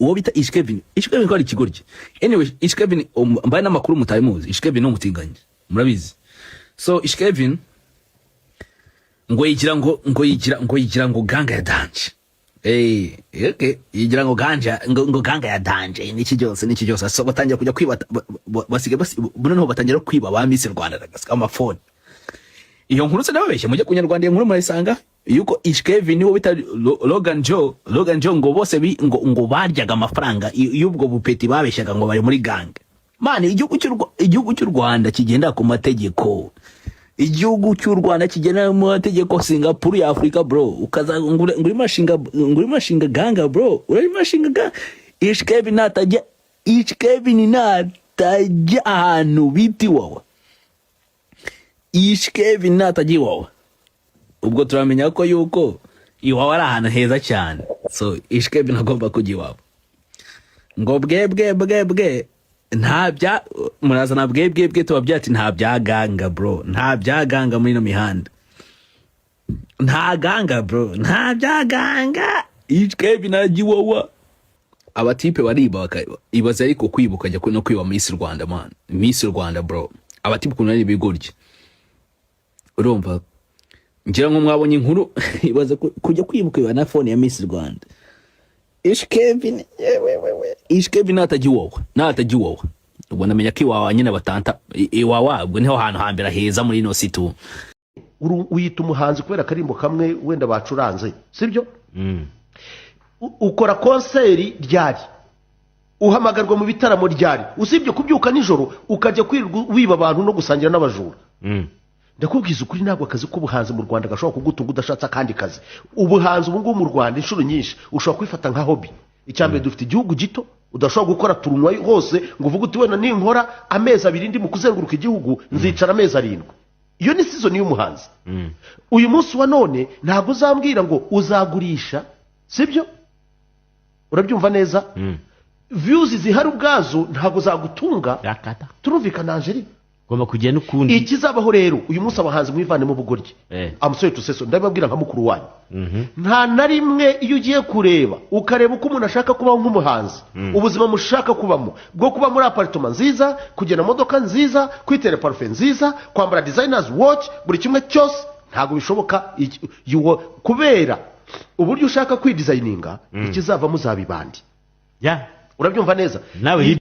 Uwo bita Ish Kevin, Ish Kevin ko ari ikigoryi. Anyway, Ish Kevin, mbaye n'amakuru mutari muzi, Ish Kevin ni umutinganyi, murabizi. So Ish Kevin ngo yigira ngo gang ya danger. Okay, yigira ngo ganja ngo gang ya danger n'iki byose n'iki byose. So batangira kujya kwiba, basigaye noneho batangira kwiba ba Miss Rwanda amafone. Iyo nkuru se nababeshye? Mujye ku Nyarwanda, iyo nkuru murayisanga, yuko Ish Kevin niwo bita Logan Joe, Logan Joe, ngo bose ngo baryaga amafaranga y'ubwo bupeti, babeshyaga ngo bari muri gang. Man, igihugu cy'u Rwanda kigenda ku mategeko, igihugu cy'u Rwanda kigenda mu mategeko, Singapore ya Afrika, bro. Ukaza ngo urimo urashinga gang, bro, urimo urashinga gang. Ish Kevin natajya, Ish Kevin natajya ahantu bita Iwawa, Ish Kevin natajya Iwawa, ubwo turamenya ko yuko Iwawa ari ahantu heza cyane. So Ish Kevin agomba kujya iwawa ngo bwe bwe bwe bwe, nta bya murazana bwe bwe bwe, tuba byati nta bya gang, bro, nta bya gang muri ino mihanda, nta gang, bro, nta bya gang. Ish Kevin ajya Iwawa, abatipe bariba ibaze. Ariko kwiba ukajya no kwiba Miss Rwanda, man, Miss Rwanda, bro, abatipe ukuntu ari ibigoryi. Urumva, ngira ngo mwabonye inkuru. Ibaze kujya kwibuka iba na phone ya Miss Rwanda. Ish Kevin, yewe wewe, Ish Kevin natajya Iwawa, natajya Iwawa, ubwo namenya ko Iwawa nyine batanta Iwawa, ubwo niho hantu hambere heza muri ino si tu. Wiyita umuhanzi kubera akarimbo kamwe wenda bacuranze, sibyo? Ukora concert ryari? Uhamagarwa mu bitaramo ryari, usibye kubyuka nijoro ukajya kwirirwa wiba abantu no gusangira n'abajura? Ndakubwiza ukuri, ntabwo akazi k'ubuhanzi mu Rwanda gashobora kugutunga udashatse akandi kazi. Ubuhanzi ubu ngubu mu Rwanda, inshuro nyinshi ushobora kwifata nka hobby. Icya mbere, dufite igihugu gito, udashobora gukora tournée hose ngo uvuge uti: "Wenda ninkora amezi 2 ndi mu kuzenguruka igihugu, nzicara amezi 7." Iyo ni season y'umuhanzi. Uyu munsi wa none ntabwo uzambwira ngo uzagurisha, sibyo? Urabyumva neza? Views zihari ubwazo ntabwo zagutunga. Rakata. Turumvikana, Angeli? Ugomba kujya n'ukundi. Ikizabaho rero uyu munsi, abahanzi mwivanemo ubugoryi. I'm sorry to say so, ndabibabwira nka mukuru wanyu. Nta na rimwe iyo ugiye kureba, ukareba uko umuntu ashaka kubaho nk'umuhanzi, ubuzima mushaka kubamo bwo kuba muri appartement nziza, kugenda mu modoka nziza, kwitera parufe nziza, kwambara designers watch, buri kimwe cyose, ntabwo bishoboka. Kubera uburyo ushaka kwidesigninga, ikizavamo uzaba ibandi. Urabyumva neza? Nawe hirya.